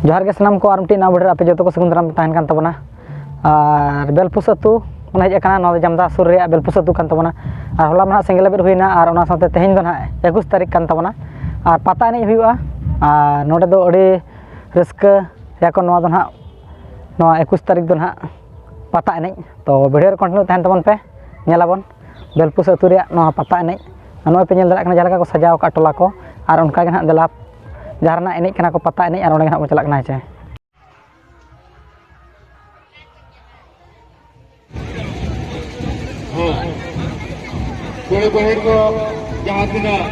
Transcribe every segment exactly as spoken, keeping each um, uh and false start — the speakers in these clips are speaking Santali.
ᱡᱚᱦᱟᱨ ᱜᱮ ᱥᱟᱱᱟᱢ ᱠᱚ, ᱟᱨ ᱢᱤᱫᱴᱤᱡ ᱱᱟᱣᱟ video ᱨᱮ ᱟᱯᱮ ᱡᱚᱛᱚ ᱠᱚ ᱥᱟᱹᱜᱩᱱ ᱫᱟᱨᱟᱢ ᱛᱟᱦᱮᱱ ᱠᱟᱱ ᱛᱟᱵᱚᱱᱟ᱾ ᱟᱨ ᱵᱮᱞᱯᱩᱥ ᱟᱹᱛᱩ ᱚᱱᱟ ᱦᱮᱡ ᱟᱠᱟᱱᱟ, ᱱᱚᱣᱟ ᱫᱚ ᱡᱟᱢᱫᱟ ᱥᱩᱨ ᱨᱮᱭᱟᱜ ᱵᱮᱞᱯᱩᱥ ᱟᱹᱛᱩ ᱠᱟᱱ ᱛᱟᱵᱚᱱᱟ᱾ ᱟᱨ ᱦᱚᱞᱟ ᱢᱟ ᱱᱟᱦᱟᱜ ᱥᱮᱸᱜᱮᱞ ᱞᱟᱹᱵᱤᱫ ᱦᱩᱭᱱᱟ, ᱟᱨ ᱚᱱᱟ ᱥᱟᱶᱛᱮ ᱛᱮᱦᱮᱧ ᱫᱚ ᱱᱟᱦᱟᱜ ᱮᱠᱩᱥ ᱛᱟᱹᱨᱤᱠᱷ ᱠᱟᱱ ᱛᱟᱵᱚᱱᱟ᱾ ᱟᱨ ᱯᱟᱛᱟ ᱮᱱᱮᱡ ᱦᱩᱭᱩᱜᱼᱟ, ᱟᱨ ᱱᱚᱰᱮ ᱫᱚ ᱟᱹᱰᱤ ᱨᱟᱹᱥᱠᱟᱹ ᱭᱟᱠᱚ᱾ ᱱᱚᱣᱟ ᱫᱚ ᱱᱟᱦᱟᱜ, ᱱᱚᱣᱟ ᱮᱠᱩᱥ ᱛᱟᱹᱨᱤᱠᱷ ᱫᱚ ᱱᱟᱦᱟᱜ ᱯᱟᱛᱟ ᱮᱱᱮᱡ᱾ ᱛᱚ video ᱨᱮ continue ᱛᱟᱦᱮᱱ ᱛᱟᱵᱚᱱ ᱯᱮ, ᱧᱮᱞᱟᱵᱚᱱ ᱵᱮᱞᱯᱩᱥ ᱟᱹᱛᱩ ᱨᱮᱭᱟᱜ ᱱᱚᱣᱟ ᱯᱟᱛᱟ ᱮᱱᱮᱡ᱾ ᱟᱨ ᱱᱚᱜᱼᱚᱭ ᱯᱮ ᱧᱮᱞ ᱫᱟᱲᱮᱭᱟᱜ ᱠᱟᱱᱟ ᱡᱟᱦᱟᱸ ᱞᱮᱠᱟ ᱠᱚ ᱥᱟᱡᱟᱣ ᱟᱠᱟᱫ ᱴᱚᱞᱟ ᱠᱚ, ᱟᱨ ᱚᱱᱠᱟ ᱜᱮ ᱱᱟᱦᱟᱜ ᱫᱮᱞᱟ ᱡᱟᱦᱟᱸ ᱨᱮᱱᱟᱜ ᱮᱱᱮᱡ ᱠᱟᱱᱟ ᱠᱚ, ᱯᱟᱛᱟ ᱮᱱᱮᱡ, ᱟᱨ ᱚᱸᱰᱮ ᱜᱮ ᱱᱟᱦᱟᱜ ᱵᱚᱱ ᱪᱟᱞᱟᱜ ᱠᱟᱱᱟ, ᱦᱮᱸ ᱥᱮ᱾ ᱦᱮᱸ᱾ ᱠᱚᱲᱟ ᱵᱚᱭᱦᱟ ᱠᱚ ᱡᱟᱦᱟᱸ ᱛᱤᱱᱟᱹᱜ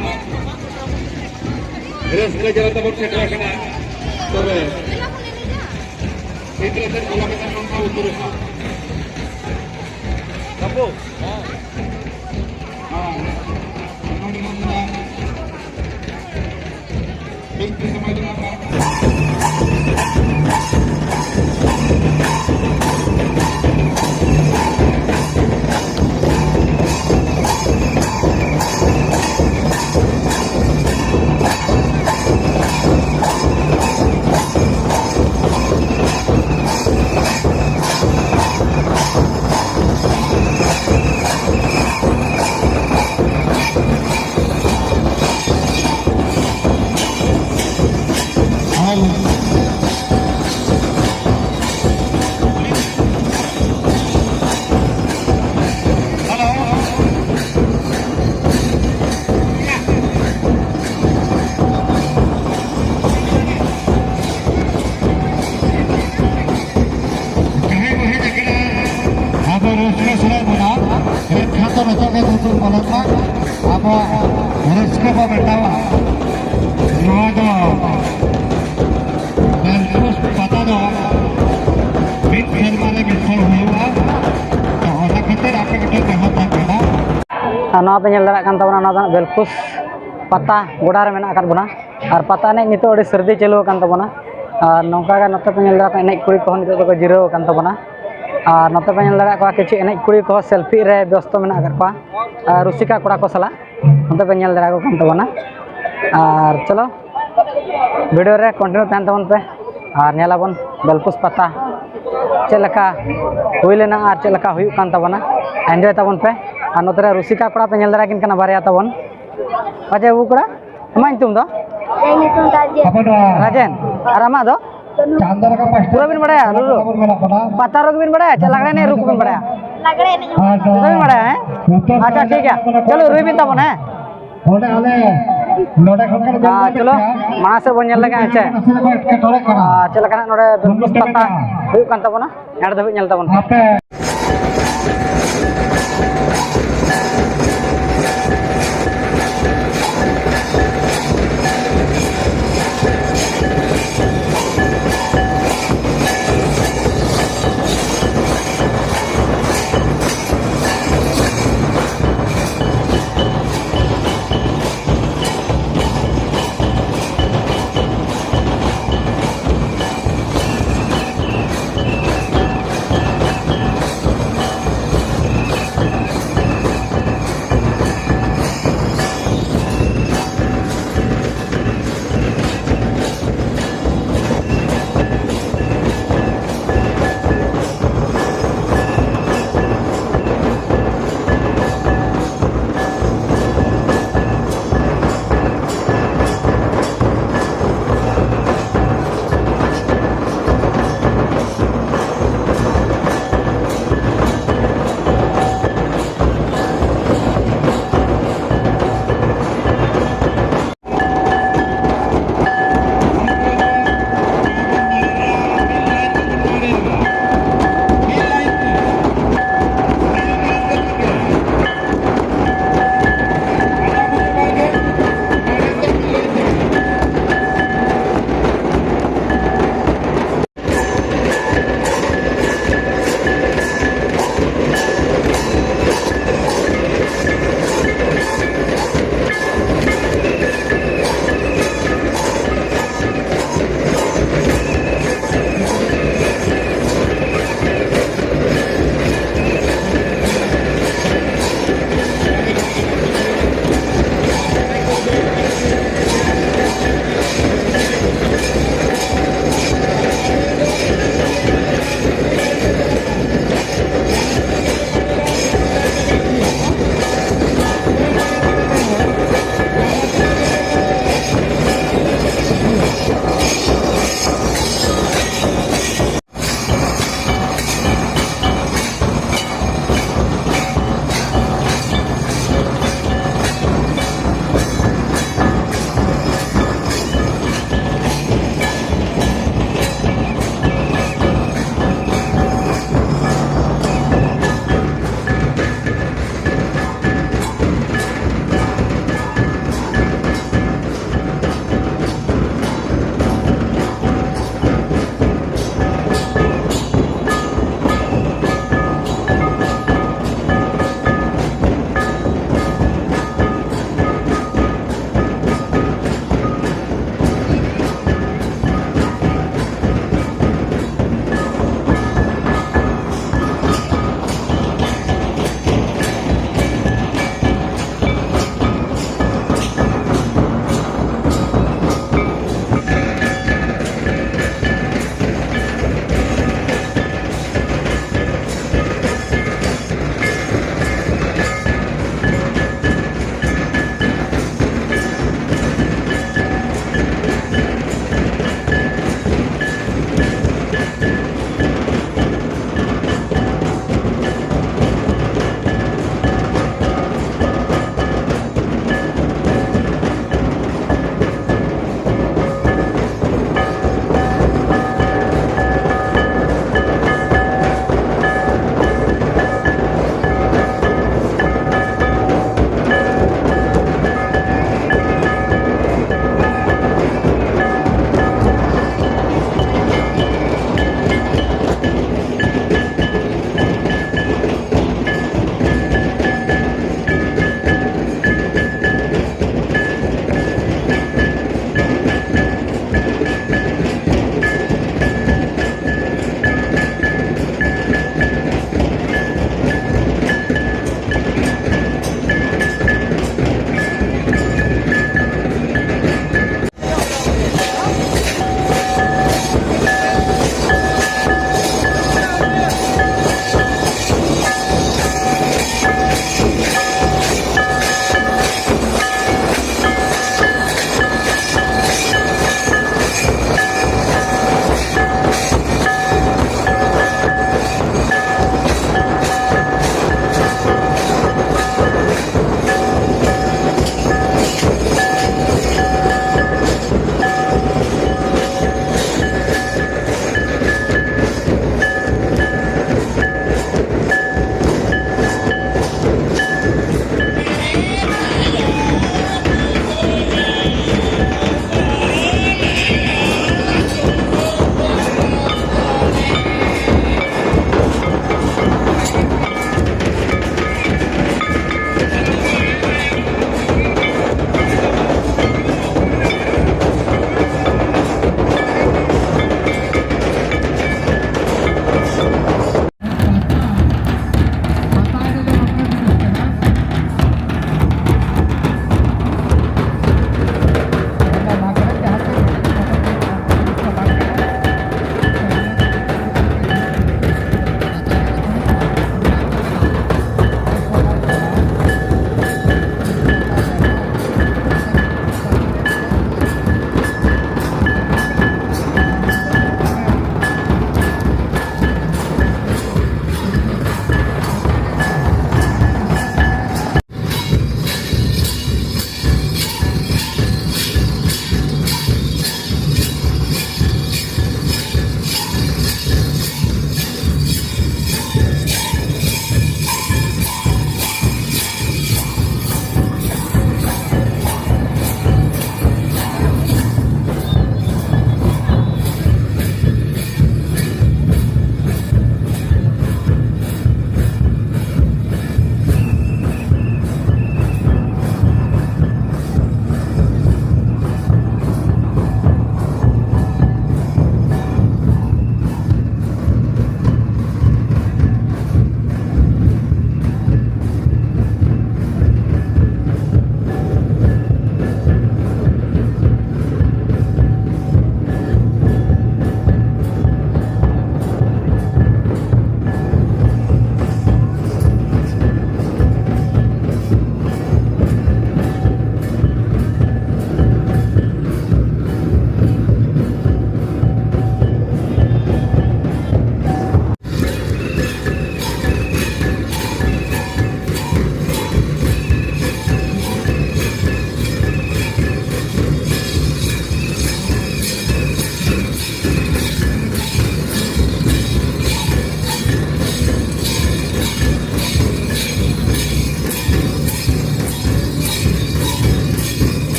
ᱨᱟᱹᱥᱠᱟᱹ ᱡᱟᱞᱟ ᱛᱮᱵᱚᱱ ᱥᱮᱴᱮᱨ ᱟᱠᱟᱱᱟ, ᱛᱚᱵᱮ ᱥᱮᱴᱮᱨ ᱥᱮᱴᱮᱨ ᱵᱚᱞᱚ ᱠᱟᱛᱮ ᱱᱚᱝᱠᱟ ᱩᱛᱟᱹᱨᱚᱜᱼᱟ᱾ ᱵᱟᱹᱵᱩ᱾ ᱦᱮᱸ᱾ ᱱᱚᱰᱮ ᱱᱚᱝᱠᱟ ᱡᱟᱦᱟᱸᱭ ᱠᱚ ᱦᱮᱡ ᱟᱠᱟᱱᱟ, ᱟᱵᱚ ᱨᱟᱹᱥᱠᱟᱹ ᱥᱟᱞᱟᱜ ᱵᱚᱱ ᱮᱱᱠᱷᱟᱱ ᱫᱚ ᱱᱤᱛᱚᱜ ᱜᱮ ᱫᱩᱯᱩᱲ ᱵᱚᱞᱚᱱ ᱢᱟ, ᱟᱵᱚ ᱨᱟᱹᱥᱠᱟᱹ ᱵᱚ ᱢᱮᱴᱟᱣᱟ᱾ ᱱᱚᱣᱟ ᱫᱚ ᱵᱮᱞᱯᱩᱥ ᱯᱟᱛᱟ ᱫᱚ ᱢᱤᱫ ᱥᱮᱨᱢᱟ ᱨᱮ ᱢᱤᱫ ᱫᱷᱟᱣ ᱦᱩᱭᱩᱜᱼᱟ᱾ ᱛᱚ, ᱚᱱᱟ ᱠᱷᱟᱹᱛᱤᱨ ᱟᱯᱮ ᱠᱚᱴᱷᱮᱱ ᱱᱮᱦᱚᱨ ᱛᱟᱦᱮᱸ ᱠᱟᱱᱟ᱾ ᱟᱨ ᱱᱚᱣᱟ ᱯᱮ ᱧᱮᱞ ᱫᱟᱲᱮᱭᱟᱜ ᱠᱟᱱ ᱛᱟᱵᱚᱱᱟ, ᱱᱚᱣᱟ ᱫᱚ ᱦᱟᱸᱜ ᱵᱮᱞᱯᱩᱥ ᱯᱟᱛᱟ ᱜᱚᱰᱟ ᱨᱮ ᱢᱮᱱᱟᱜ ᱟᱠᱟᱫ ᱵᱚᱱᱟ᱾ ᱟᱨ ᱯᱟᱛᱟ ᱮᱱᱮᱡ ᱱᱤᱛᱚᱜ ᱟᱹᱰᱤ ᱥᱟᱹᱨᱫᱤ ᱪᱟᱹᱞᱩ ᱟᱠᱟᱱ ᱛᱟᱵᱚᱱᱟ᱾ ᱟᱨ ᱱᱚᱝᱠᱟ ᱜᱮ ᱱᱚᱛᱮ ᱯᱮ ᱧᱮᱞ ᱫᱟᱲᱮᱭᱟᱜ ᱠᱟᱱᱟ, ᱮᱱᱮᱡ ᱠᱩᱲᱤ ᱠᱚᱦᱚᱸ ᱱᱤᱛᱚᱜ ᱫᱚᱠᱚ ᱡᱤᱨᱟᱹᱣ ᱟᱠᱟᱱ ᱛᱟᱵᱚᱱᱟ᱾ ᱟᱨ ᱱᱚᱛᱮ ᱯᱮ ᱧᱮᱞ ᱫᱟᱲᱮᱭᱟᱜ ᱠᱚᱣᱟ, ᱠᱤᱪᱷᱩ ᱮᱱᱮᱡ ᱠᱩᱲᱤ ᱠᱚᱦᱚᱸ selfie ᱨᱮ ᱵᱮᱥᱛᱚ ᱢᱮᱱᱟᱜ ᱟᱠᱟᱫ ᱠᱚᱣᱟ, ᱟᱨ ᱨᱩᱥᱤᱠᱟ ᱠᱚᱲᱟ ᱠᱚ ᱥᱟᱞᱟᱜ ᱱᱚᱛᱮ ᱯᱮ ᱧᱮᱞ ᱫᱟᱲᱮᱭᱟᱠᱚ ᱠᱟᱱ ᱛᱟᱵᱚᱱᱟ᱾ ᱟᱨ ᱪᱚᱞᱚ, video ᱨᱮ continue ᱛᱟᱦᱮᱱ ᱛᱟᱵᱚᱱ ᱯᱮ᱾ ᱟᱨ ᱧᱮᱞᱟᱵᱚᱱ ᱵᱮᱞᱯᱩᱥ ᱯᱟᱛᱟ ᱪᱮᱫ ᱞᱮᱠᱟ ᱦᱩᱭ ᱞᱮᱱᱟ ᱟᱨ ᱪᱮᱫ ᱞᱮᱠᱟ ᱦᱩᱭᱩᱜ ᱠᱟᱱ ᱛᱟᱵᱚᱱᱟ, ᱮᱱᱡᱚᱭ ᱛᱟᱵᱚᱱ ᱯᱮ᱾ ᱟᱨ ᱱᱚᱛᱮ ᱨᱮ ᱨᱩᱥᱤᱠᱟ ᱠᱚᱲᱟ ᱯᱮ ᱧᱮᱞ ᱫᱟᱲᱮᱭᱟᱠᱤᱱ ᱠᱟᱱᱟ ᱵᱟᱨᱭᱟ ᱛᱟᱵᱚᱱ᱾ ᱯᱟᱪᱮ ᱵᱟᱹᱵᱩ ᱠᱚᱲᱟ, ᱟᱢᱟᱜ ᱧᱩᱛᱩᱢ ᱫᱚ? ᱤᱧᱟᱹᱜ ᱧᱩᱛᱩᱢ ᱫᱚ ᱨᱟᱡᱮᱱ᱾ ᱨᱟᱡᱮᱱ᱾ ᱟᱨ ᱟᱢᱟᱜ ᱫᱚ? ᱪᱟᱸᱫᱚ ᱨᱟᱠᱟᱵ ᱯᱟᱥᱴᱟ ᱯᱩᱨᱟᱹ ᱵᱤᱱ ᱵᱟᱲᱟᱭᱟ ᱨᱩ? ᱯᱟᱛᱟ ᱨᱩ ᱜᱮᱵᱤᱱ ᱵᱟᱲᱟᱭᱟ ᱪᱮ ᱞᱟᱜᱽᱲᱮ ᱮᱱᱮᱡ ᱨᱩ ᱠᱚᱵᱤᱱ ᱵᱟᱲᱟᱭᱟ? ᱞᱟᱜᱽᱲᱮ ᱮᱱᱮᱡ ᱦᱚᱸ᱾ ᱡᱚᱛᱚ ᱵᱤᱱ ᱵᱟᱲᱟᱭᱟ, ᱦᱮᱸ? ᱟᱪᱪᱷᱟ, ᱴᱷᱤᱠ ᱜᱮᱭᱟ, ᱪᱚᱞᱚ ᱨᱩᱭ ᱵᱤᱱ ᱛᱟᱵᱚᱱ, ᱦᱮᱸ? ᱚᱸᱰᱮ ᱟᱞᱮ ᱱᱚᱰᱮ ᱠᱷᱚᱱ ᱜᱮᱞᱮ ᱧᱮᱞ ᱟᱨ ᱧᱟᱢᱮᱫ ᱪᱚᱞᱚ, ᱯᱮᱭᱟ᱾ ᱢᱟᱲᱟᱝ ᱥᱮᱫ ᱵᱚᱱ ᱧᱮᱞ ᱞᱮᱜᱮ, ᱦᱮᱸ ᱪᱮ? ᱱᱟᱥᱮ ᱱᱟᱜ ᱵᱚᱱ ᱮᱴᱠᱮᱴᱚᱬᱮᱜ ᱠᱟᱱᱟ᱾ ᱟᱨ ᱪᱮᱫ ᱞᱮᱠᱟ ᱱᱟᱜ ᱱᱚᱰᱮ ᱩᱱ ᱫᱚ ᱯᱟᱛᱟ ᱢᱮᱱᱟᱜᱼᱟ᱾ ᱦᱩᱭᱩᱜ ᱠᱟᱱ ᱛᱟᱵᱚᱱᱟ, ᱮᱸᱰ ᱫᱷᱟᱹᱵᱤᱡ ᱧᱮᱞ ᱛᱟᱵᱚᱱ ᱯᱮ᱾ ᱟᱯᱮ